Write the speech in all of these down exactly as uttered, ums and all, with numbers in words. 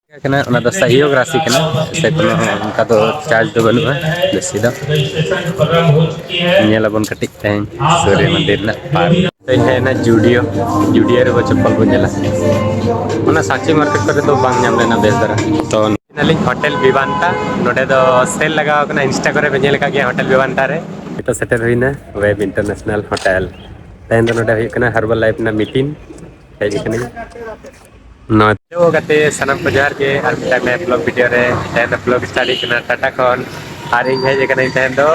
ᱠᱟᱱᱟ, ᱚᱱᱟ ᱫᱚ ᱥᱟᱦᱤᱭᱳᱜᱽ ᱨᱟᱥᱤ ᱠᱟᱱᱟ, ᱥᱮ ᱠᱳᱱᱳ ᱚᱱᱠᱟ ᱫᱚ ᱪᱟᱨᱡᱽ ᱫᱚ ᱵᱟᱹᱱᱩᱜᱼᱟ ᱵᱮᱥᱤ ᱫᱚ᱾ ᱧᱮᱞ ᱟᱵᱚᱱ ᱠᱟᱹᱴᱤᱡ ᱛᱮᱦᱮᱧ ᱥᱩᱨᱭᱚ ᱢᱚᱱᱫᱤᱨ ᱨᱮᱱᱟᱜ ᱯᱟᱨᱠ᱾ ᱛᱮᱦᱮᱧ ᱦᱮᱡ ᱮᱱᱟ ᱡᱩᱰᱤᱭᱳ, ᱡᱩᱰᱤᱭᱳ ᱨᱮ ᱪᱚᱯᱯᱚᱞ ᱵᱚᱱ ᱧᱮᱞᱟ᱾ ᱚᱱᱟ ᱥᱟᱠᱪᱤ ᱢᱟᱨᱠᱮᱴ ᱠᱚᱨᱮ ᱫᱚ ᱵᱟᱝ ᱧᱟᱢ ᱞᱮᱱᱟ ᱵᱮᱥ ᱫᱷᱟᱨᱟ᱾ ᱛᱚ ᱱᱟᱞᱤᱧ ᱦᱳᱴᱮᱞ ᱵᱤᱵᱟᱱᱛᱟ, ᱱᱚᱰᱮ ᱫᱚ ᱥᱮᱞ ᱞᱟᱜᱟᱣ ᱠᱟᱱᱟ, ᱤᱱᱥᱴᱟ ᱠᱚᱨᱮ ᱯᱮ ᱧᱮᱞ ᱟᱠᱟᱫ ᱜᱮᱭᱟ ᱦᱳᱴᱮᱞ ᱵᱤᱵᱟᱱᱛᱟ ᱨᱮ᱾ ᱱᱤᱛᱚᱜ ᱥᱮᱴᱮᱨ ᱦᱩᱭᱱᱟ ᱣᱮᱵ ᱤᱱᱴᱟᱨᱱᱮᱥᱱᱟᱞ ᱦᱳᱴᱮᱞ᱾ ᱛᱮᱦᱮᱧ ᱫᱚ ᱱᱚᱰᱮ ᱦᱩᱭᱩᱜ ᱠᱟᱱᱟ ᱦᱟᱨᱵᱟᱞ ᱞᱟᱭᱤᱯᱷ ᱨᱮᱱᱟᱜ ᱢᱤᱴᱤᱝ, ᱦᱮᱡ ᱟᱠᱟᱱᱟᱹᱧ᱾ ᱱᱚᱣᱟ ᱦᱮᱞᱳ ᱜᱟᱛᱮ ᱥᱟᱱᱟᱢ ᱠᱚ ᱡᱚᱦᱟᱨ ᱜᱮ, ᱟᱨ ᱢᱤᱫᱴᱟᱝ ᱱᱟᱭᱟ ᱵᱞᱚᱜ ᱵᱷᱤᱰᱤᱭᱳ ᱨᱮ᱾ ᱛᱮᱦᱮᱧ ᱫᱚ ᱵᱞᱚᱜ ᱥᱴᱟᱨᱴ ᱦᱩᱭᱩᱜ ᱠᱟᱱᱟ ᱴᱟᱴᱟ ᱠᱷᱚᱱ, ᱟᱨ ᱤᱧ ᱦᱮᱡ ᱟᱠᱟᱱᱟᱧ ᱛᱮᱦᱮᱧ ᱫᱚ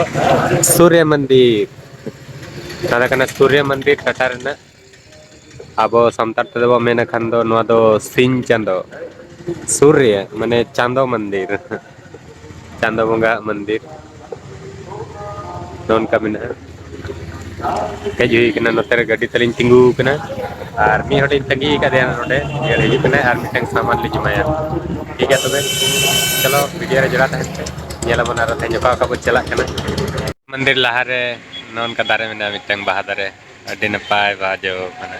ᱥᱩᱨᱭᱚ ᱢᱚᱱᱫᱤᱨ᱾ ᱱᱚᱣᱟ ᱫᱚ ᱠᱟᱱᱟ ᱥᱩᱨᱭᱚ ᱢᱚᱱᱫᱤᱨ ᱴᱟᱴᱟ ᱨᱮᱱᱟᱜ᱾ ᱟᱵᱚ ᱥᱟᱱᱛᱟᱲ ᱛᱮᱫᱚ ᱵᱚ ᱢᱮᱱ ᱠᱷᱟᱱ ᱫᱚ ᱱᱚᱣᱟ ᱫᱚ ᱥᱤᱧ ᱪᱟᱸᱫᱚ, ᱥᱩᱨᱭᱚ ᱢᱟᱱᱮ ᱪᱟᱸᱫᱚ ᱢᱚᱱᱫᱤᱨ, ᱪᱟᱸᱫᱚ ᱵᱚᱸᱜᱟ ᱢᱚᱱᱫᱤᱨ᱾ ᱱᱚᱜᱼᱚ ᱱᱚᱝᱠᱟ ᱢᱮᱱᱟᱜᱼᱟ᱾ ᱦᱮᱡ ᱦᱩᱭ ᱠᱟᱱᱟ, ᱱᱚᱛᱮ ᱨᱮ ᱜᱟᱹᱰᱤ ᱛᱟᱹᱞᱤᱧ ᱛᱤᱸᱜᱩ ᱟᱠᱟᱱᱟ, ᱟᱨ ᱢᱤᱫ ᱦᱚᱲᱤᱧ ᱛᱟᱺᱜᱤ ᱟᱠᱟᱫᱮᱭᱟ ᱱᱚᱰᱮ, ᱦᱤᱡᱩᱜ ᱠᱟᱱᱟᱭ ᱟᱨ ᱢᱤᱫᱴᱟᱝ ᱥᱟᱢᱟᱱ ᱞᱤᱧ ᱮᱢᱟᱭᱟ᱾ ᱴᱷᱤᱠ ᱜᱮᱭᱟ ᱛᱚᱵᱮ, ᱪᱚᱞᱚ ᱵᱷᱤᱰᱤᱭᱳ ᱨᱮ ᱡᱚᱲᱟᱣ ᱛᱟᱦᱮᱱ ᱯᱮ, ᱧᱮᱞ ᱟᱵᱚᱱ ᱟᱨᱚ ᱛᱮᱦᱮᱧ ᱚᱠᱟ ᱚᱠᱟ ᱵᱚᱱ ᱪᱟᱞᱟᱜ ᱠᱟᱱᱟ᱾ ᱢᱚᱱᱫᱤᱨ ᱞᱟᱦᱟᱨᱮ ᱱᱚᱜᱼᱚ ᱱᱚᱝᱠᱟ ᱫᱟᱨᱮ ᱢᱮᱱᱟᱜᱼᱟ, ᱢᱤᱫᱴᱟᱝ ᱵᱟᱦᱟ ᱫᱟᱨᱮ, ᱟᱹᱰᱤ ᱱᱟᱯᱟᱭ ᱵᱟᱦᱟ ᱡᱚ ᱠᱟᱱᱟ᱾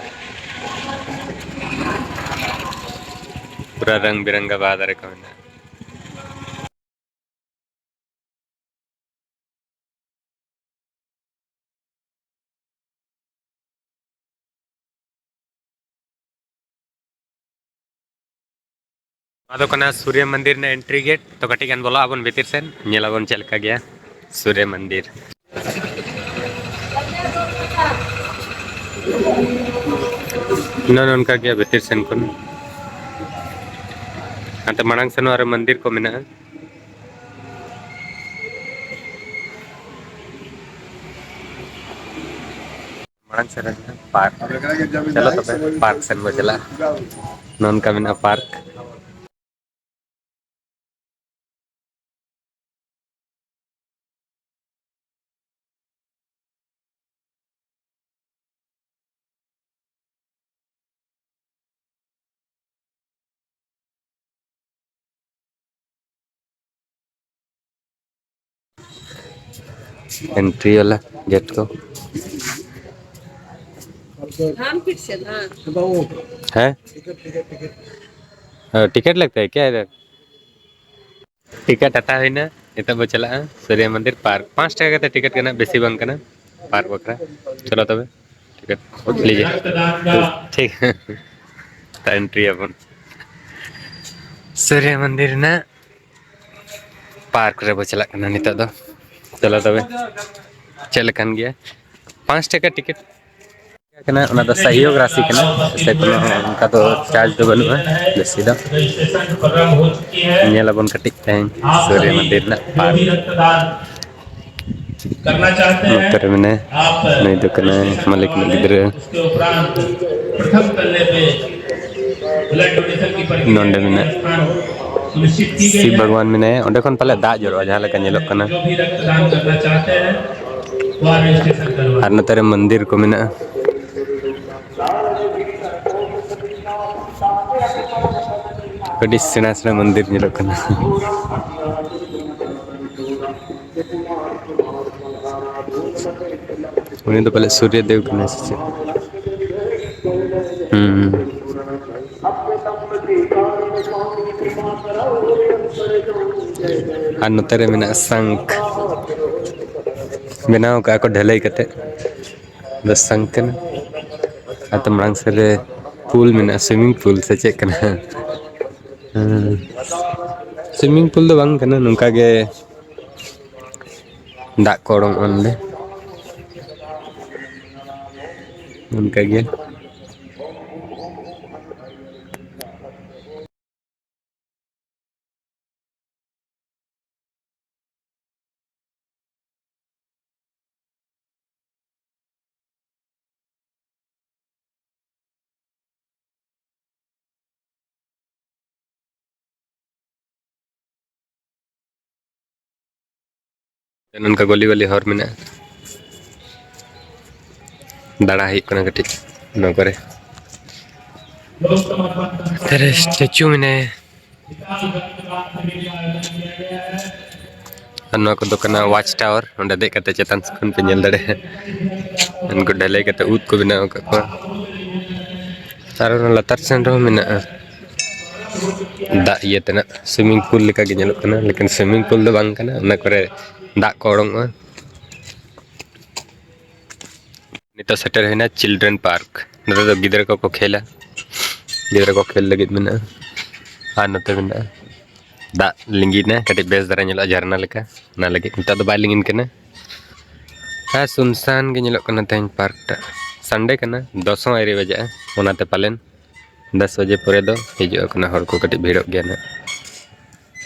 ᱯᱩᱨᱟᱹ ᱨᱚᱝ ᱵᱤᱨᱚᱝᱜᱟ ᱵᱟᱦᱟ ᱫᱟᱨᱮ ᱠᱚ ᱢᱮᱱᱟᱜᱼᱟ᱾ ᱱᱚᱣᱟ ᱫᱚ ᱠᱟᱱᱟ ᱥᱩᱨᱭᱚ ᱢᱚᱱᱫᱤᱨ ᱨᱮᱱᱟᱜ ᱮᱱᱴᱨᱤ ᱜᱮᱴ᱾ ᱛᱚ ᱠᱟᱹᱴᱤᱡ ᱜᱟᱱ ᱵᱚᱞᱚᱜ ᱟᱵᱚᱱ ᱵᱷᱤᱛᱤᱨ ᱥᱮᱱ, ᱧᱮᱞ ᱟᱵᱚᱱ ᱪᱮᱫ ᱞᱮᱠᱟ ᱜᱮᱭᱟ ᱥᱩᱨᱭᱚ ᱢᱚᱱᱫᱤᱨ᱾ ᱱᱚᱜᱼᱚ ᱱᱚᱝᱠᱟ ᱜᱮ ᱵᱷᱤᱛᱤᱨ ᱥᱮᱱ ᱠᱷᱚᱱ᱾ ᱦᱟᱱᱛᱮ ᱢᱟᱲᱟᱝ ᱥᱮᱱ ᱦᱚᱸ ᱟᱨᱚ ᱢᱚᱱᱫᱤᱨ ᱠᱚ ᱢᱮᱱᱟᱜᱼᱟ᱾ ᱢᱟᱲᱟᱝ ᱥᱮᱱ ᱨᱮ ᱢᱮᱱᱟᱜᱼᱟ ᱯᱟᱨᱠ᱾ ᱪᱚᱞᱚ ᱛᱚᱵᱮ ᱯᱟᱨᱠ ᱥᱮᱱ ᱵᱚ ᱪᱟᱞᱟᱜᱼᱟ᱾ ᱱᱚᱝᱠᱟ ᱢᱮᱱᱟᱜᱼᱟ ᱯᱟᱨᱠ᱾ ᱮᱱᱴᱨᱤ ᱣᱟᱞᱟ ᱜᱮᱴ ᱠᱚ᱾ ᱦᱮᱸ? टिकट लगता है क्या इधर? टिकट ᱦᱟᱛᱟᱣ ᱦᱩᱭᱱᱟ᱾ ᱱᱤᱛᱚᱜ ᱵᱚ ᱪᱟᱞᱟᱜᱼᱟ ᱥᱩᱨᱭᱚ ᱢᱚᱱᱫᱤᱨ ᱯᱟᱨᱠ᱾ ᱯᱟᱸᱪ ᱴᱟᱠᱟ ᱠᱟᱛᱮ ᱴᱤᱠᱤᱴ ᱠᱟᱱᱟ, ᱵᱮᱥᱤ ᱵᱟᱝ ᱠᱟᱱᱟ ᱯᱟᱨᱠ ᱵᱟᱠᱷᱨᱟ᱾ ᱪᱚᱞᱚ ᱛᱚᱵᱮ, ᱴᱤᱠᱤᱴ ᱞᱤᱡᱤᱭᱮ᱾ ᱴᱷᱤᱠ, ᱛᱚ ᱮᱱᱴᱨᱤ ᱟᱵᱚᱱ ᱥᱩᱨᱭᱚ ᱢᱚᱱᱫᱤᱨ ᱨᱮᱱᱟᱜ ᱯᱟᱨᱠ ᱨᱮᱵᱚ ᱪᱟᱞᱟᱜ ᱠᱟᱱᱟ ᱱᱤᱛᱚᱜ ᱫᱚ᱾ ᱪᱚᱞᱚ ᱛᱚᱵᱮ, ᱪᱮᱫ ᱞᱮᱠᱟᱱ ᱜᱮᱭᱟ? ᱯᱟᱸᱪ ᱴᱟᱠᱟ ᱴᱤᱠᱤᱴ ᱠᱟᱱᱟ, ᱚᱱᱟ ᱫᱚ ᱥᱚᱦᱭᱳᱜᱽ ᱨᱟᱥᱤ ᱠᱟᱱᱟ, ᱥᱮ ᱠᱳᱱᱳ ᱚᱱᱠᱟ ᱫᱚ ᱪᱟᱨᱡᱽ ᱫᱚ ᱵᱟᱹᱱᱩᱜᱼᱟ ᱵᱮᱥᱤ ᱫᱚ᱾ ᱧᱮᱞ ᱟᱵᱚᱱ ᱠᱟᱹᱴᱤᱡ ᱛᱮᱦᱮᱧ ᱥᱩᱨᱭᱚ ᱢᱚᱱᱫᱤᱨ ᱨᱮᱱᱟᱜ ᱯᱟᱨᱠ᱾ ᱱᱚᱛᱮ ᱨᱮ ᱢᱮᱱᱟᱭᱟ, ᱱᱩᱭ ᱫᱚ ᱠᱟᱱᱟᱭ ᱢᱟᱹᱞᱤᱠ ᱨᱤᱱᱤᱡ ᱜᱤᱫᱽᱨᱟᱹ᱾ ᱱᱚᱰᱮ ᱢᱮᱱᱟᱭ, ᱥᱤᱵ ᱵᱷᱟᱜᱽᱣᱟᱱ ᱢᱮᱱᱟᱭᱟ, ᱚᱸᱰᱮ ᱠᱷᱚᱱ ᱯᱟᱞᱮ ᱫᱟᱜ ᱡᱚᱨᱚᱜᱼᱟ ᱡᱟᱦᱟᱸ ᱞᱮᱠᱟ ᱧᱮᱞᱚᱜ ᱠᱟᱱᱟ᱾ ᱟᱨ ᱱᱚᱛᱮ ᱨᱮ ᱢᱚᱱᱫᱤᱨ ᱠᱚ ᱢᱮᱱᱟᱜᱼᱟ᱾ ᱟᱹᱰᱤ ᱥᱮᱬᱟ ᱥᱮᱬᱟ ᱢᱚᱱᱫᱤᱨ ᱧᱮᱞᱚᱜ ᱠᱟᱱᱟ᱾ ᱩᱱᱤ ᱫᱚ ᱯᱟᱞᱮ ᱥᱩᱨᱭᱚ ᱫᱮᱵ ᱠᱟᱱᱟᱭ ᱥᱮ ᱪᱮᱫ? ᱦᱩᱸ᱾ ᱟᱨ ᱱᱚᱛᱮ ᱨᱮ ᱢᱮᱱᱟᱜᱼᱟ ᱥᱟᱝᱠ, ᱵᱮᱱᱟᱣ ᱠᱟᱜᱼᱟ ᱠᱚ ᱰᱷᱟᱹᱞᱟᱹᱭ ᱠᱟᱛᱮ᱾ ᱫᱚ ᱥᱟᱝ ᱠᱟᱱᱟ᱾ ᱟᱫᱚ ᱢᱟᱲᱟᱝ ᱥᱮᱫ ᱨᱮ ᱯᱩᱞ ᱢᱮᱱᱟᱜᱼᱟ, ᱥᱩᱭᱢᱤᱝ ᱯᱩᱞ ᱥᱮ ᱪᱮᱫ ᱠᱟᱱᱟ? ᱦᱮᱸ, ᱥᱩᱭᱢᱤᱝ ᱯᱩᱞ ᱫᱚ ᱵᱟᱝ ᱠᱟᱱᱟ, ᱱᱚᱝᱠᱟ ᱜᱮ ᱫᱟᱜ ᱠᱚ ᱚᱰᱚᱝᱚᱜᱼᱟ ᱱᱚᱸᱰᱮ, ᱚᱱᱠᱟ ᱜᱮ᱾ ᱱᱚᱝᱠᱟ ᱜᱚᱞᱤ ᱜᱚᱞᱤ ᱦᱚᱨ ᱢᱮᱱᱟᱜᱼᱟ, ᱫᱟᱬᱟ ᱦᱩᱭᱩᱜ ᱠᱟᱱᱟ ᱠᱟᱹᱴᱤᱡ ᱱᱚᱣᱟ ᱠᱚᱨᱮ᱾ ᱱᱚᱛᱮ ᱨᱮ ᱥᱴᱮᱪᱩ ᱢᱮᱱᱟᱭᱟ᱾ ᱟᱨ ᱱᱚᱣᱟ ᱠᱚᱫᱚ ᱠᱟᱱᱟ ᱣᱟᱪ ᱴᱟᱣᱟᱨ, ᱚᱸᱰᱮ ᱫᱮᱡ ᱠᱟᱛᱮ ᱪᱮᱛᱟᱱ ᱥᱮᱫ ᱠᱷᱚᱱ ᱯᱮ ᱧᱮᱞ ᱫᱟᱲᱮᱭᱟᱜᱼᱟ᱾ ᱩᱱᱠᱩ ᱰᱷᱟᱹᱞᱟᱹᱭ ᱠᱟᱛᱮ ᱩᱫ ᱠᱚ ᱵᱮᱱᱟᱣ ᱟᱠᱟᱫ ᱠᱚᱣᱟ᱾ ᱟᱨ ᱚᱱᱟ ᱞᱟᱛᱟᱨ ᱥᱮᱱ ᱨᱮᱦᱚᱸ ᱢᱮᱱᱟᱜᱼᱟ᱾ ᱫᱟᱜ ᱤᱭᱟᱹ ᱛᱮᱱᱟᱜ swimming pool ᱞᱮᱠᱟ ᱜᱮ ᱧᱮᱞᱚᱜ ᱠᱟᱱᱟ, ᱞᱮᱠᱤᱱ swimming pool ᱫᱚ ᱵᱟᱝ ᱠᱟᱱᱟ, ᱚᱱᱟ ᱠᱚᱨᱮ ᱫᱟᱜ ᱠᱚ ᱚᱰᱚᱝᱚᱜᱼᱟ᱾ ᱱᱤᱛᱚᱜ ᱥᱮᱴᱮᱨ ᱦᱩᱭᱱᱟ children park᱾ ᱱᱚᱛᱮ ᱫᱚ ᱜᱤᱫᱽᱨᱟᱹ ᱠᱚᱠᱚ ᱠᱷᱮᱞᱟ, ᱜᱤᱫᱽᱨᱟᱹ ᱠᱚ ᱠᱷᱮᱞ ᱞᱟᱹᱜᱤᱫ ᱢᱮᱱᱟᱜᱼᱟ᱾ ᱟᱨ ᱱᱚᱛᱮ ᱢᱮᱱᱟᱜᱼᱟ ᱫᱟᱜ ᱞᱤᱸᱜᱤᱱᱟ, ᱠᱟᱹᱴᱤᱡ ᱵᱮᱥ ᱫᱷᱟᱨᱟ ᱧᱮᱞᱚᱜᱼᱟ, ᱡᱷᱟᱨᱱᱟ ᱞᱮᱠᱟ, ᱚᱱᱟ ᱞᱟᱹᱜᱤᱫ᱾ ᱱᱮᱛᱟᱨ ᱫᱚ ᱵᱟᱭ ᱞᱤᱸᱜᱤᱱ ᱠᱟᱱᱟ᱾ ᱟᱨ ᱥᱩᱱᱥᱟᱱ ᱜᱮ ᱧᱮᱞᱚᱜ ᱠᱟᱱᱟ ᱛᱮᱦᱮᱧ park ᱴᱟᱜ᱾ Sunday ᱠᱟᱱᱟ, ᱫᱚᱥ ᱦᱚᱸ ᱟᱹᱣᱨᱤ ᱵᱟᱡᱟᱜᱼᱟ, ᱚᱱᱟᱛᱮ ᱯᱟᱞᱮᱱ ᱫᱚᱥ ᱵᱟᱡᱮ ᱯᱚᱨᱮ ᱫᱚ ᱦᱤᱡᱩᱜ ᱟᱠᱚ ᱱᱟᱜ ᱦᱚᱲ ᱠᱚ, ᱠᱟᱹᱴᱤᱡ ᱵᱷᱤᱲᱚᱜ ᱜᱮᱭᱟ ᱱᱟᱜ᱾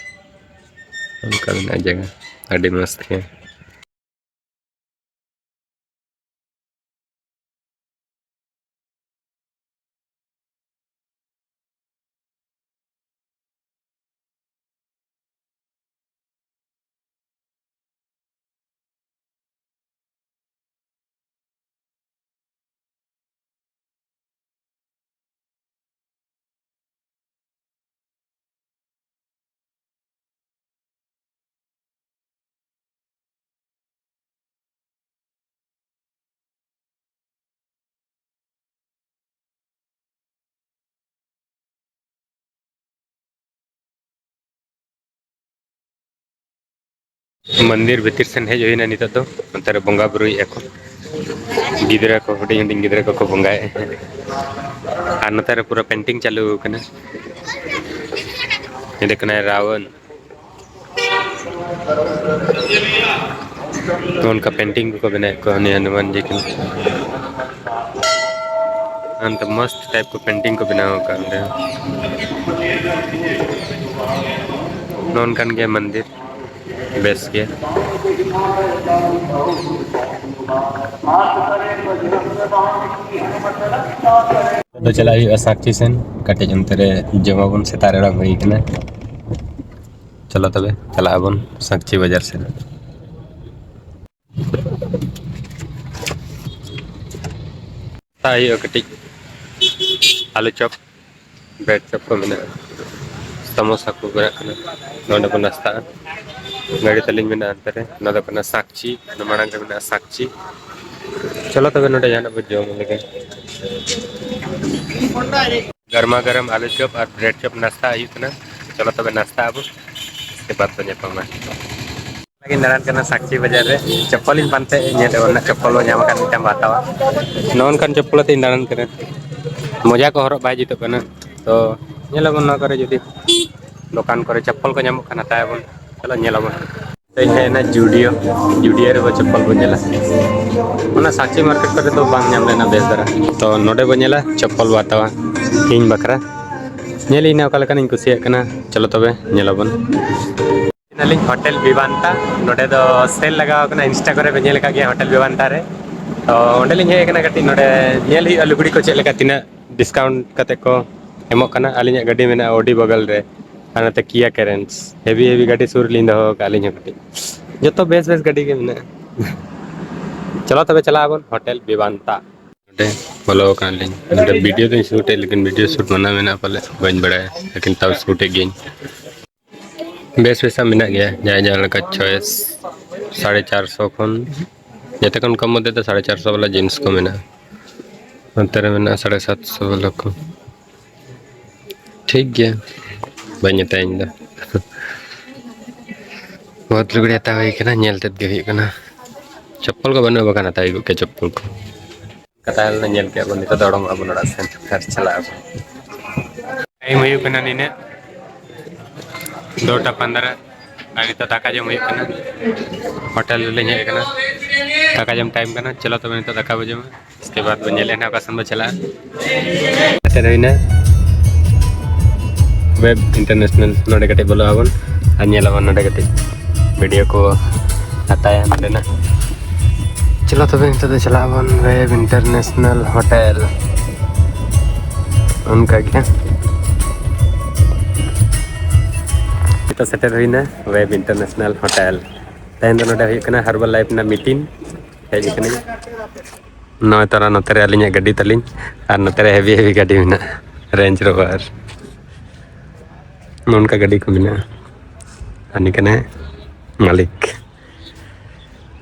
ᱚᱱᱠᱟ ᱢᱮᱱᱟᱜᱼᱟ ᱡᱟᱭᱜᱟ, ᱟᱹᱰᱤ ᱢᱚᱡᱽ ᱜᱮ᱾ ᱢᱚᱱᱫᱤᱨ ᱵᱷᱤᱛᱤᱨ ᱥᱮᱱ ᱦᱮᱡ ᱦᱩᱭᱱᱟ ᱱᱤᱛᱚᱜ ᱫᱚ᱾ ᱱᱚᱛᱮ ᱨᱮ ᱵᱚᱸᱜᱟ ᱵᱩᱨᱩᱭᱮᱫᱼᱟ ᱠᱚ, ᱜᱤᱫᱽᱨᱟᱹ ᱠᱚ, ᱦᱩᱰᱤᱧ ᱦᱩᱰᱤᱧ ᱜᱤᱫᱽᱨᱟᱹ ᱠᱚᱠᱚ ᱵᱚᱸᱜᱟᱭᱮᱫᱼᱟ᱾ ᱟᱨ ᱱᱚᱛᱮ ᱨᱮ ᱯᱩᱨᱟᱹ painting ᱪᱟᱹᱞᱩ ᱟᱠᱟᱱᱟ᱾ ᱱᱚᱸᱰᱮ ᱠᱟᱱᱟᱭ ᱨᱟᱵᱚᱱ᱾ ᱱᱚᱝᱠᱟ painting ᱠᱚᱠᱚ ᱵᱮᱱᱟᱣᱮᱫ ᱠᱚᱣᱟ, ᱩᱱᱤ ᱦᱚᱱᱩᱢᱟᱱ ᱡᱤ ᱠᱟᱱᱟ᱾ ᱚᱱᱛᱮ ᱢᱚᱥᱛ type ᱠᱚ painting ᱠᱚ ᱵᱮᱱᱟᱣ ᱟᱠᱟᱫ ᱚᱸᱰᱮ᱾ ᱱᱚᱝᱠᱟᱱ ᱜᱮᱭᱟ ᱢᱚᱱᱫᱤᱨ, ᱵᱮᱥ ᱜᱮ᱾ ᱟᱫᱚ ᱪᱟᱞᱟᱜ ᱦᱩᱭᱩᱜᱼᱟ ᱥᱟᱠᱪᱤ ᱥᱮᱱ, ᱠᱟᱹᱴᱤᱡ ᱚᱱᱛᱮ ᱨᱮ ᱡᱚᱢᱟᱵᱚᱱ, ᱥᱮᱛᱟᱜ ᱨᱮ ᱟᱲᱟᱝ ᱦᱩᱭ ᱠᱟᱱᱟ᱾ ᱪᱚᱞᱚ ᱛᱚᱵᱮ ᱪᱟᱞᱟᱜ ᱟᱵᱚᱱ ᱥᱟᱠᱪᱤ ᱵᱟᱡᱟᱨ ᱥᱮᱱ᱾ ᱦᱟᱛᱟᱣ ᱦᱩᱭᱩᱜᱼᱟ ᱠᱟᱹᱴᱤᱡ ᱟᱹᱞᱩ ᱪᱚᱯ, bread ᱪᱚᱯ ᱠᱚ ᱢᱮᱱᱟᱜᱼᱟ, ᱥᱟᱢᱳᱥᱟ ᱠᱚ ᱵᱮᱱᱟᱜ ᱠᱟᱱᱟ, ᱱᱚᱸᱰᱮ ᱵᱚᱱ ᱱᱟᱥᱛᱟᱜᱼᱟ᱾ ᱜᱟᱹᱰᱤ ᱛᱟᱹᱞᱤᱧ ᱢᱮᱱᱟᱜᱼᱟ ᱚᱱᱛᱮ ᱨᱮ, ᱚᱱᱟ ᱫᱚ ᱠᱟᱱᱟ ᱥᱟᱠᱪᱤ, ᱚᱱᱟ ᱢᱟᱲᱟᱝ ᱨᱮ ᱢᱮᱱᱟᱜᱼᱟ ᱥᱟᱠᱪᱤ᱾ ᱪᱚᱞᱚ ᱛᱚᱵᱮ ᱱᱚᱸᱰᱮ ᱡᱟᱦᱟᱱᱟᱜ ᱵᱚᱱ ᱡᱚᱢ ᱞᱮᱜᱮ᱾ ᱜᱟᱨᱢᱟ ᱜᱟᱨᱟᱢ ᱟᱞᱩ ᱪᱚᱯ ᱟᱨ ᱵᱨᱮᱰ ᱪᱚᱯ ᱱᱟᱥᱛᱟ ᱦᱩᱭᱩᱜ ᱠᱟᱱᱟ᱾ ᱪᱚᱞᱚ ᱛᱚᱵᱮ ᱱᱟᱥᱛᱟ ᱟᱵᱚ, ᱩᱥᱠᱮ ᱵᱟᱫ ᱵᱚ ᱧᱟᱯᱟᱢᱟ᱾ ᱞᱟᱹᱜᱤᱫ ᱫᱟᱬᱟᱱ ᱠᱟᱱᱟ ᱥᱟᱠᱪᱤ ᱵᱟᱡᱟᱨ ᱨᱮ, ᱪᱚᱯᱯᱚᱞ ᱤᱧ ᱯᱟᱱᱛᱮ ᱧᱮᱞ ᱟᱵᱚᱱ ᱱᱟᱜ, ᱪᱚᱯᱯᱚᱞ ᱵᱚᱱ ᱧᱟᱢ ᱠᱷᱟᱱ ᱢᱤᱫᱴᱟᱝ ᱵᱚ ᱦᱟᱛᱟᱣᱟ᱾ ᱱᱚᱜᱼᱚ ᱱᱚᱝᱠᱟᱱ ᱪᱚᱯᱯᱚᱞ ᱟᱛᱮ ᱤᱧ ᱫᱟᱬᱟᱱ ᱠᱟᱱᱟ, ᱢᱚᱡᱟ ᱠᱚ ᱦᱚᱨᱚᱜ ᱵᱟᱭ ᱡᱩᱛᱩᱜ ᱠᱟᱱᱟ᱾ ᱛᱚ ᱧᱮᱞ ᱟᱵᱚᱱ ᱱᱚᱣᱟ ᱠᱚᱨᱮ ᱡᱩᱫᱤ ᱫᱚᱠᱟᱱ ᱠᱚᱨᱮ ᱪᱚᱯᱯᱚᱞ ᱠᱚ ᱧᱟᱢᱚᱜ ᱠᱷᱟᱱ ᱦᱟᱛᱟᱣ ᱟᱵᱚᱱ᱾ ᱪᱚᱞᱚ ᱧᱮᱞ ᱟᱵᱚᱱ᱾ ᱛᱮᱦᱮᱧ ᱦᱮᱡ ᱮᱱᱟ ᱡᱩᱰᱤᱭᱳ, ᱡᱩᱰᱤᱭᱳ ᱨᱮᱵᱚ ᱪᱚᱯᱯᱚᱞ ᱵᱚ ᱧᱮᱞᱟ᱾ ᱚᱱᱟ ᱥᱟᱠᱪᱤ ᱢᱟᱨᱠᱮᱴ ᱠᱚᱨᱮ ᱫᱚ ᱵᱟᱝ ᱧᱟᱢ ᱞᱮᱱᱟ ᱵᱮᱥ ᱫᱷᱟᱨᱟ, ᱛᱚ ᱱᱚᱰᱮ ᱵᱚ ᱧᱮᱞᱟ, ᱪᱚᱯᱯᱚᱞ ᱵᱚ ᱦᱟᱛᱟᱣᱟ᱾ ᱤᱧ ᱵᱟᱠᱷᱨᱟ ᱧᱮᱞ ᱤᱧ ᱚᱠᱟ ᱞᱮᱠᱟᱱᱤᱧ ᱠᱩᱥᱤᱭᱟᱜ ᱠᱟᱱᱟ᱾ ᱪᱚᱞᱚ ᱛᱚᱵᱮ ᱧᱮᱞ ᱟᱵᱚᱱ᱾ ᱟᱹᱞᱤᱧ ᱦᱳᱴᱮᱞ ᱵᱤᱵᱟᱱᱛᱟ, ᱱᱚᱰᱮ ᱫᱚ ᱥᱮᱞ ᱞᱟᱜᱟᱣ ᱠᱟᱱᱟ, ᱤᱱᱥᱴᱟ ᱠᱚᱨᱮ ᱯᱮ ᱧᱮᱞ ᱟᱠᱟᱫ ᱜᱮᱭᱟ ᱦᱳᱴᱮᱞ ᱵᱤᱵᱟᱱᱛᱟ ᱨᱮ᱾ ᱛᱚ ᱚᱸᱰᱮ ᱞᱤᱧ ᱦᱮᱡ ᱟᱠᱟᱱᱟ, ᱠᱟᱹᱴᱤᱡ ᱱᱚᱰᱮ ᱧᱮᱞ ᱦᱩᱭᱩᱜᱼᱟ ᱞᱩᱜᱽᱲᱤ ᱠᱚ ᱪᱮᱫ ᱞᱮᱠᱟ, ᱛᱤᱱᱟᱹᱜ ᱰᱤᱥᱠᱟᱣᱩᱱᱴ ᱠᱟᱛᱮ ᱠᱚ ᱮᱢᱚᱜ ᱠᱟᱱᱟ᱾ ᱟᱹᱞᱤᱧᱟᱜ ᱜᱟᱹᱰᱤ ᱢᱮᱱᱟᱜᱼᱟ ᱳᱰᱤ ᱵᱚᱜᱚᱞ ᱨᱮ, ᱟᱨ ᱱᱚᱛᱮ ᱠᱤᱭᱟ ᱠᱮᱨᱮᱱᱥ, ᱦᱮᱵᱤ ᱦᱮᱵᱤ ᱜᱟᱹᱰᱤ ᱥᱩᱨ ᱨᱮᱞᱤᱧ ᱫᱚᱦᱚ ᱟᱠᱟᱫᱼᱟ ᱟᱹᱞᱤᱧ ᱦᱚᱸ ᱠᱟᱹᱴᱤᱡ᱾ ᱡᱚᱛᱚ ᱵᱮᱥ ᱵᱮᱥ ᱜᱟᱹᱰᱤ ᱜᱮ ᱢᱮᱱᱟᱜᱼᱟ᱾ ᱪᱚᱞᱚ ᱛᱚᱵᱮ ᱪᱟᱞᱟᱜ ᱟᱵᱚᱱ ᱦᱳᱴᱮᱞ ᱵᱤᱵᱟᱱᱛᱟ᱾ ᱱᱚᱰᱮ ᱵᱚᱞᱚ ᱟᱠᱟᱱ ᱞᱤᱧ᱾ ᱱᱚᱰᱮ ᱵᱷᱤᱰᱤᱭᱳ ᱫᱚᱧ ᱥᱩᱴ ᱮᱫ, ᱞᱮᱠᱤᱱ ᱵᱷᱤᱰᱤᱭᱳ ᱥᱩᱴ ᱢᱟᱱᱟ ᱢᱮᱱᱟᱜᱼᱟ ᱯᱟᱞᱮ, ᱵᱟᱹᱧ ᱵᱟᱲᱟᱭᱟ, ᱞᱮᱠᱤᱱ ᱛᱟᱣ ᱥᱩᱴ ᱮᱫ ᱜᱤᱭᱟᱹᱧ᱾ ᱵᱮᱥ ᱵᱮᱥᱟᱜ ᱢᱮᱱᱟᱜ ᱜᱮᱭᱟ, ᱡᱟᱦᱟᱸᱭ ᱡᱟᱦᱟᱸ ᱞᱮᱠᱟ ᱪᱚᱭᱮᱥ᱾ ᱥᱟᱲᱮ ᱪᱟᱨᱥᱚ ᱠᱷᱚᱱ, ᱡᱚᱛᱚ ᱠᱷᱚᱱ ᱠᱚᱢ ᱢᱚᱫᱽᱫᱷᱮ ᱫᱚ ᱥᱟᱲᱮ ᱪᱟᱨᱥᱚ ᱵᱟᱞᱟ ᱡᱤᱱᱥ ᱠᱚ ᱢᱮᱱᱟᱜᱼᱟ᱾ ᱱᱚᱛᱮ ᱨᱮ ᱢᱮᱱᱟᱜᱼᱟ ᱥᱟᱲᱮ ᱥᱟᱛᱥᱚ ᱵᱟᱞᱟ ᱠᱚ᱾ ᱴᱷᱤᱠ ᱜᱮᱭᱟ, ᱵᱟᱹᱧ ᱦᱟᱛᱟᱣᱟ ᱤᱧ ᱫᱚ᱾ ᱵᱚᱦᱩᱛ ᱞᱩᱜᱽᱲᱤ ᱦᱟᱛᱟᱣ ᱦᱩᱭ ᱠᱟᱱᱟ, ᱧᱮᱞ ᱛᱮᱫ ᱜᱮ ᱦᱩᱭᱩᱜ ᱠᱟᱱᱟ᱾ ᱪᱚᱯᱯᱚᱞ ᱠᱚ ᱵᱟᱹᱱᱩᱜᱼᱟ, ᱵᱟᱠᱷᱟᱱ ᱦᱟᱛᱟᱣ ᱦᱩᱭ ᱠᱚᱜ ᱠᱮᱭᱟ ᱪᱚᱯᱯᱚᱞ ᱠᱚ᱾ ᱠᱟᱛᱷᱟ ᱞᱮ ᱧᱮᱞ ᱠᱮᱫ ᱵᱚᱱ, ᱱᱤᱛᱚᱜ ᱫᱚ ᱚᱰᱚᱝᱚᱜ ᱟᱵᱚᱱ ᱚᱲᱟᱜ ᱥᱮᱱ ᱟᱨ ᱪᱟᱞᱟᱜ ᱟᱵᱚᱱ᱾ ᱴᱟᱭᱤᱢ ᱦᱩᱭᱩᱜ ᱠᱟᱱᱟ ᱱᱤᱱᱟᱹᱜ, ᱫᱩᱴᱟ ᱯᱚᱱᱫᱽᱨᱚ, ᱟᱨ ᱱᱤᱛᱚᱜ ᱫᱟᱠᱟ ᱡᱚᱢ ᱦᱩᱭᱩᱜ ᱠᱟᱱᱟ᱾ ᱦᱳᱴᱮᱞ ᱨᱮᱞᱤᱧ ᱦᱮᱡ ᱟᱠᱟᱱᱟ, ᱫᱟᱠᱟ ᱡᱚᱢ ᱴᱟᱭᱤᱢ ᱠᱟᱱᱟ᱾ ᱪᱚᱞᱚ ᱛᱚᱵᱮ ᱱᱤᱛᱚᱜ ᱫᱟᱠᱟ ᱵᱚ ᱡᱚᱢᱟ, ᱩᱥᱠᱮ ᱵᱟᱫ ᱵᱚ ᱧᱮᱞᱮᱫ ᱦᱟᱸᱜ ᱚᱠᱟ ᱥᱮᱱ ᱵᱚ ᱪᱟᱞᱟᱜᱼᱟ᱾ ᱥᱮᱴᱮᱨ ᱦᱩᱭᱱᱟ ᱣᱮᱵ ᱤᱱᱴᱟᱨᱱᱮᱥᱱᱟᱞ, ᱱᱚᱰᱮ ᱠᱟᱹᱴᱤᱡ ᱵᱚᱞᱚᱜ ᱟᱵᱚᱱ ᱟᱨ ᱧᱮᱞ ᱟᱵᱚᱱ ᱱᱚᱰᱮ ᱠᱟᱹᱴᱤᱡ ᱵᱷᱤᱰᱤᱭᱳ ᱠᱚ ᱦᱟᱛᱟᱭᱟ ᱱᱚᱰᱮᱱᱟᱜ᱾ ᱪᱚᱞᱚ ᱛᱚᱵᱮ ᱱᱤᱛᱚᱜ ᱫᱚ ᱪᱟᱞᱟᱜ ᱟᱵᱚᱱ ᱣᱮᱵ ᱤᱱᱴᱟᱨᱱᱮᱥᱱᱟᱞ ᱦᱳᱴᱮᱞ᱾ ᱚᱱᱠᱟ ᱜᱮ ᱱᱤᱛᱚᱜ ᱥᱮᱴᱮᱨ ᱦᱩᱭᱱᱟ ᱣᱮᱵ ᱤᱱᱴᱟᱨᱱᱮᱥᱱᱟᱞ ᱦᱳᱴᱮᱞ᱾ ᱛᱮᱦᱮᱧ ᱫᱚ ᱱᱚᱰᱮ ᱦᱩᱭᱩᱜ ᱠᱟᱱᱟ ᱦᱟᱨᱵᱟᱞ ᱞᱟᱭᱤᱯᱷ ᱨᱮᱱᱟᱜ ᱢᱤᱴᱤᱝ, ᱦᱮᱡ ᱠᱟᱹᱱᱟᱹᱧ᱾ ᱱᱚᱜᱼᱚᱭ ᱛᱟᱨᱟ ᱱᱚᱛᱮ ᱨᱮ ᱟᱹᱞᱤᱧᱟᱜ ᱜᱟᱹᱰᱤ ᱛᱟᱹᱞᱤᱧ, ᱟᱨ ᱱᱚᱛᱮ ᱨᱮ ᱦᱮᱵᱤ ᱦᱮᱵᱤ ᱜᱟᱹᱰᱤ ᱢᱮᱱᱟᱜᱼᱟ, ᱨᱮᱧᱡᱽ ᱨᱳᱵᱷᱟᱨ᱾ ᱱᱚᱝᱠᱟ ᱜᱟᱹᱰᱤ ᱠᱚ ᱢᱮᱱᱟᱜᱼᱟ᱾ ᱦᱟᱹᱱᱤ ᱠᱟᱱᱟᱭ ᱢᱟᱹᱞᱤᱠ᱾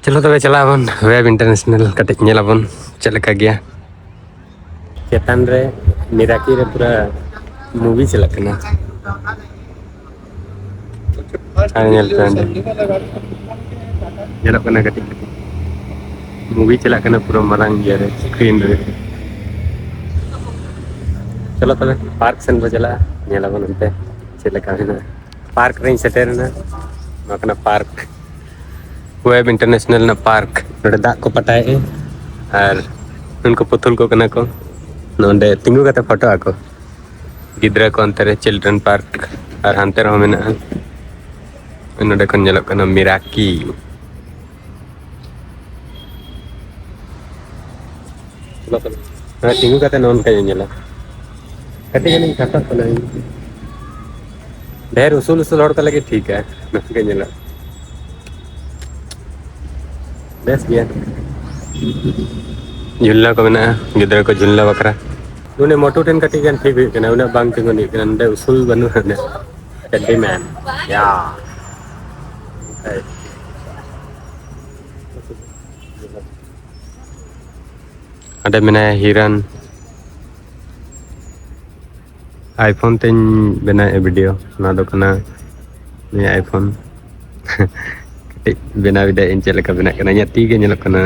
ᱪᱚᱞᱚ ᱛᱚᱵᱮ ᱪᱟᱞᱟᱜ ᱟᱵᱚᱱ ᱣᱮᱵ ᱤᱱᱴᱟᱨᱱᱮᱥᱱᱟᱞ, ᱠᱟᱹᱴᱤᱡ ᱧᱮᱞ ᱟᱵᱚᱱ ᱪᱮᱫ ᱞᱮᱠᱟ ᱜᱮᱭᱟ᱾ ᱪᱮᱛᱟᱱ ᱨᱮ ᱢᱤᱨᱟᱠᱤ ᱨᱮ ᱯᱩᱨᱟᱹ movie ᱪᱟᱞᱟᱜ ᱠᱟᱱᱟ᱾ ᱟᱨ ᱧᱮᱞ ᱯᱮ ᱚᱸᱰᱮ᱾ ᱧᱮᱞᱚᱜ ᱠᱟᱱᱟ ᱠᱟᱹᱴᱤᱡ ᱠᱟᱹᱴᱤᱡ᱾ Movie ᱪᱟᱞᱟᱜ ᱠᱟᱱᱟ ᱯᱩᱨᱟᱹ ᱢᱟᱨᱟᱝ ᱤᱭᱟᱹ ᱨᱮ, screen ᱨᱮ᱾ ᱪᱚᱞᱚ ᱛᱚᱵᱮ park ᱥᱮᱱ ᱵᱚ ᱪᱟᱞᱟᱜᱼᱟ, ᱧᱮᱞ ᱟᱵᱚᱱ ᱚᱱᱛᱮ ᱪᱮᱫ ᱞᱮᱠᱟ ᱢᱮᱱᱟᱜᱼᱟ᱾ Park ᱨᱮᱧ ᱥᱮᱴᱮᱨ ᱮᱱᱟ᱾ ᱱᱚᱣᱟ ᱠᱟᱱᱟ park, Webb International ᱨᱮᱱᱟᱜ park᱾ ᱱᱚᱰᱮ ᱫᱟᱜ ᱠᱚ ᱯᱟᱴᱟᱭᱮᱫᱼᱟ ᱟᱨ ᱩᱱᱠᱩ ᱯᱩᱛᱩᱞ ᱠᱚ ᱠᱟᱱᱟ ᱠᱚ᱾ ᱱᱚᱰᱮ ᱛᱤᱸᱜᱩ ᱠᱟᱛᱮ ᱯᱷᱳᱴᱳ ᱟᱠᱚ ᱜᱤᱫᱽᱨᱟᱹ ᱠᱚ ᱚᱱᱛᱮ ᱨᱮ, children park᱾ ᱟᱨ ᱦᱟᱱᱛᱮ ᱨᱮᱦᱚᱸ ᱢᱮᱱᱟᱜᱼᱟ᱾ ᱱᱚᱰᱮ ᱠᱷᱚᱱ ᱧᱮᱞᱚᱜ ᱠᱟᱱᱟ ᱢᱤᱨᱟᱠᱤ᱾ ᱦᱮᱸ, ᱛᱤᱸᱜᱩ ᱠᱟᱛᱮ ᱱᱚᱜᱼᱚ ᱱᱚᱝᱠᱟᱧ ᱧᱮᱞᱟ᱾ ᱠᱟᱹᱴᱤᱡ ᱜᱟᱱᱤᱧ ᱠᱷᱟᱴᱚᱜ ᱠᱟᱱᱟ ᱤᱧ᱾ ᱰᱷᱮᱨ ᱩᱥᱩᱞ ᱩᱥᱩᱞ ᱦᱚᱲ ᱠᱚ ᱞᱟᱹᱜᱤᱫ ᱴᱷᱤᱠᱟ, ᱱᱚᱝᱠᱟ ᱧᱮᱞᱚᱜ᱾ ᱵᱮᱥ ᱜᱮᱭᱟ᱾ ᱡᱷᱩᱞᱱᱟ ᱠᱚ ᱢᱮᱱᱟᱜᱼᱟ, ᱜᱤᱫᱽᱨᱟᱹ ᱠᱚ ᱡᱷᱩᱞᱱᱟ ᱵᱟᱠᱷᱨᱟ᱾ ᱱᱚᱰᱮ ᱢᱚᱴᱩ ᱴᱷᱮᱱ ᱠᱟᱹᱴᱤᱡ ᱜᱟᱱ ᱴᱷᱤᱠ ᱦᱩᱭᱩᱜ ᱠᱟᱱᱟ, ᱩᱱᱟᱹᱜ ᱵᱟᱝ ᱛᱤᱸᱜᱩᱱ ᱦᱩᱭᱩᱜ ᱠᱟᱱᱟ, ᱱᱚᱰᱮ ᱩᱥᱩᱞ ᱵᱟᱹᱱᱩᱜᱼᱟ ᱩᱱᱟᱹᱜ᱾ ᱪᱟᱰᱰᱤ ᱢᱮᱱ᱾ ᱭᱟ᱾ ᱦᱟᱸᱰᱮ ᱢᱮᱱᱟᱭᱟ ᱦᱤᱨᱟᱱ᱾ iPhone ᱛᱮᱧ ᱵᱮᱱᱟᱣᱮᱫᱼᱟ video᱾ ᱱᱚᱣᱟ ᱫᱚ ᱠᱟᱱᱟ ᱱᱤᱭᱟᱹ iPhone᱾ ᱠᱟᱹᱴᱤᱡ ᱵᱮᱱᱟᱣ ᱮᱫᱟ ᱤᱧ, ᱪᱮᱫ ᱞᱮᱠᱟ ᱵᱮᱱᱟᱜ ᱠᱟᱱᱟ᱾ ᱤᱧᱟᱹᱜ ᱛᱤ ᱜᱮ ᱧᱮᱞᱚᱜ ᱠᱟᱱᱟ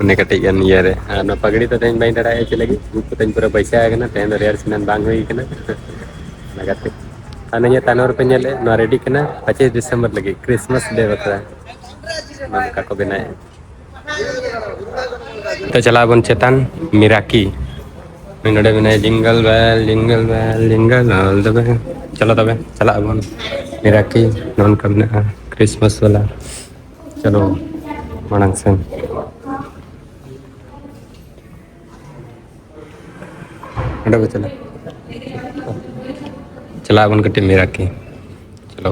ᱚᱱᱮ ᱠᱟᱹᱴᱤᱡ ᱜᱟᱱ ᱤᱭᱟᱹ ᱨᱮ᱾ ᱟᱨ ᱱᱚᱣᱟ ᱯᱟᱜᱽᱲᱤ ᱫᱚ ᱛᱮᱦᱮᱧ ᱵᱟᱹᱧ ᱞᱟᱲᱟᱭᱮᱫᱼᱟ ᱪᱮᱫ ᱞᱟᱹᱜᱤᱫ, ᱩᱵ ᱠᱚᱛᱮᱧ ᱯᱩᱨᱟᱹ ᱵᱟᱹᱭᱥᱟᱹᱣ ᱟᱠᱟᱱᱟ᱾ ᱛᱮᱦᱮᱧ ᱫᱚ rehearsal ᱵᱟᱝ ᱦᱩᱭ ᱟᱠᱟᱱᱟ᱾ ᱚᱱᱟ ᱠᱷᱟᱹᱛᱤᱨ᱾ ᱟᱨ ᱱᱤᱭᱟᱹ ᱛᱟᱭᱱᱚᱢ ᱨᱮᱯᱮ ᱧᱮᱞᱮᱫ, ᱱᱚᱣᱟ ready ᱠᱟᱱᱟ ᱯᱚᱸᱪᱤᱥ ᱰᱤᱥᱮᱢᱵᱚᱨ ᱞᱟᱹᱜᱤᱫ, Christmas day ᱵᱟᱠᱷᱨᱟ᱾ ᱱᱚᱝᱠᱟ ᱠᱚ ᱵᱮᱱᱟᱣᱮᱫᱼᱟ᱾ ᱛᱚ ᱪᱟᱞᱟᱜ ᱟᱵᱚᱱ ᱪᱮᱛᱟᱱ ᱢᱤᱨᱟᱠᱤ᱾ ᱱᱚᱰᱮ ᱢᱮᱱᱟᱭᱟ jingle bell, jingle bell, jingle all the way᱾ ᱪᱚᱞᱚ ᱛᱚᱵᱮ ᱪᱟᱞᱟᱜ ᱟᱵᱚᱱ ᱢᱤᱨᱟᱠᱤ᱾ ᱱᱚᱜᱼᱚ ᱱᱚᱝᱠᱟ ᱢᱮᱱᱟᱜᱼᱟ Christmas ᱵᱟᱞᱟ᱾ ᱪᱚᱞᱚ ᱢᱟᱲᱟᱝ ᱥᱮᱱ᱾ ᱚᱸᱰᱮ ᱵᱚ ᱪᱟᱞᱟᱜ᱾ ᱪᱟᱞᱟᱜ ᱟᱵᱚᱱ ᱠᱟᱹᱴᱤᱡ ᱢᱤᱨᱟᱠᱤ᱾ ᱪᱚᱞᱚ᱾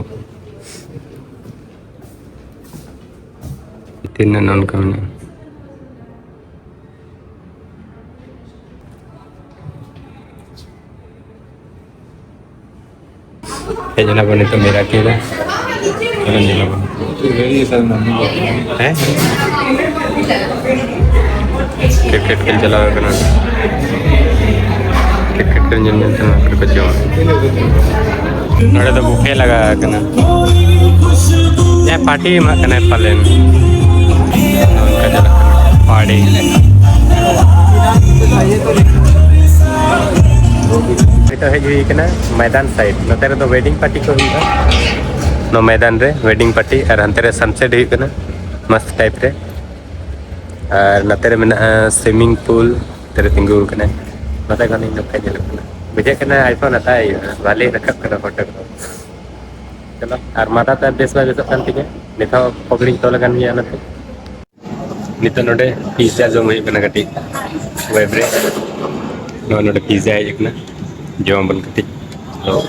ᱛᱤᱱᱟᱹᱜ ᱱᱚᱝᱠᱟ ᱢᱮᱱᱟᱜᱼᱟ᱾ ᱦᱮᱡ ᱮᱱᱟ ᱵᱚᱱ ᱱᱤᱛᱚᱜ ᱢᱮᱨᱟ ᱠᱮ ᱨᱮ᱾ ᱪᱚᱞᱚ ᱧᱮᱞ ᱟᱵᱚᱱ᱾ ᱦᱮᱸ? ᱠᱨᱤᱠᱮᱴ ᱠᱷᱮᱞ ᱪᱟᱞᱟᱣ ᱠᱟᱱᱟ᱾ ᱠᱨᱤᱠᱮᱴ ᱧᱮᱞ ᱧᱮᱞ ᱛᱮ ᱱᱚᱣᱟ ᱠᱚᱨᱮ ᱠᱚ ᱡᱚᱢᱟ᱾ ᱱᱚᱰᱮ ᱫᱚ ᱵᱩᱯᱷᱮ ᱞᱟᱜᱟᱣ ᱟᱠᱟᱱᱟ᱾ ᱦᱮᱸ, ᱯᱟᱨᱴᱤ ᱮᱢᱟᱜ ᱠᱟᱱᱟᱭ ᱯᱟᱞᱮᱱ᱾ ᱯᱟᱨᱴᱤ᱾ ᱱᱤᱛᱚᱜ ᱦᱮᱡ ᱦᱩᱭ ᱠᱟᱱᱟ ᱢᱚᱭᱫᱟᱱ ᱥᱟᱭᱤᱰ᱾ ᱱᱚᱛᱮ ᱨᱮᱫᱚ ᱣᱮᱰᱤᱝ ᱯᱟᱨᱴᱤ ᱠᱚ ᱦᱩᱭᱩᱜᱼᱟ᱾ ᱱᱚᱣᱟ ᱢᱚᱭᱫᱟᱱ ᱨᱮ ᱣᱮᱰᱤᱝ ᱯᱟᱨᱴᱤ, ᱟᱨ ᱦᱟᱱᱛᱮ ᱨᱮ ᱥᱟᱱᱥᱮᱴ ᱦᱩᱭᱩᱜ ᱠᱟᱱᱟ ᱢᱚᱥᱛ ᱴᱟᱭᱤᱯ ᱨᱮ᱾ ᱟᱨ ᱱᱚᱛᱮ ᱨᱮ ᱢᱮᱱᱟᱜᱼᱟ ᱥᱩᱭᱢᱤᱝ ᱯᱩᱞ᱾ ᱱᱚᱛᱮ ᱨᱮ ᱛᱤᱸᱜᱩ ᱟᱠᱟᱱᱟᱭ᱾ ᱱᱚᱛᱮ ᱠᱷᱚᱱ ᱤᱧ ᱱᱚᱝᱠᱟ ᱧᱮᱞᱚᱜ ᱠᱟᱱᱟ᱾ ᱵᱩᱡᱷᱟᱹᱜ ᱠᱟᱱᱟ iPhone ᱦᱟᱛᱟᱣ ᱦᱩᱭᱩᱜᱼᱟ, ᱵᱷᱟᱞᱮ ᱨᱟᱠᱟᱵ ᱠᱟᱱᱟ ᱯᱷᱳᱴᱳ ᱠᱚ᱾ ᱪᱚᱞᱚ, ᱟᱨ ᱢᱟᱫᱟ ᱛᱮ ᱵᱮᱥ ᱵᱟᱭ ᱵᱮᱥᱚᱜ ᱠᱟᱱ ᱛᱤᱧᱟᱹ᱾ ᱱᱤᱛ ᱦᱚᱸ ᱯᱚᱠᱲᱤᱧ ᱛᱚᱞ ᱟᱠᱟᱱ ᱜᱮᱭᱟ ᱚᱱᱟᱛᱮ᱾ ᱱᱤᱛᱚᱜ ᱱᱚᱰᱮ ᱯᱤᱡᱽᱡᱟ ᱡᱚᱢ ᱦᱩᱭᱩᱜ ᱠᱟᱱᱟ ᱠᱟᱹᱴᱤᱡ ᱣᱮᱵ ᱨᱮ᱾ ᱱᱚᱜᱼᱚᱭ ᱱᱚᱰᱮ ᱯᱤᱡᱽᱡᱟ ᱦᱮᱡ ᱟᱠᱟᱱᱟ, ᱡᱚᱢ ᱟᱵᱚᱱ ᱠᱟᱹᱴᱤᱡ᱾ ᱦᱮᱞᱳ᱾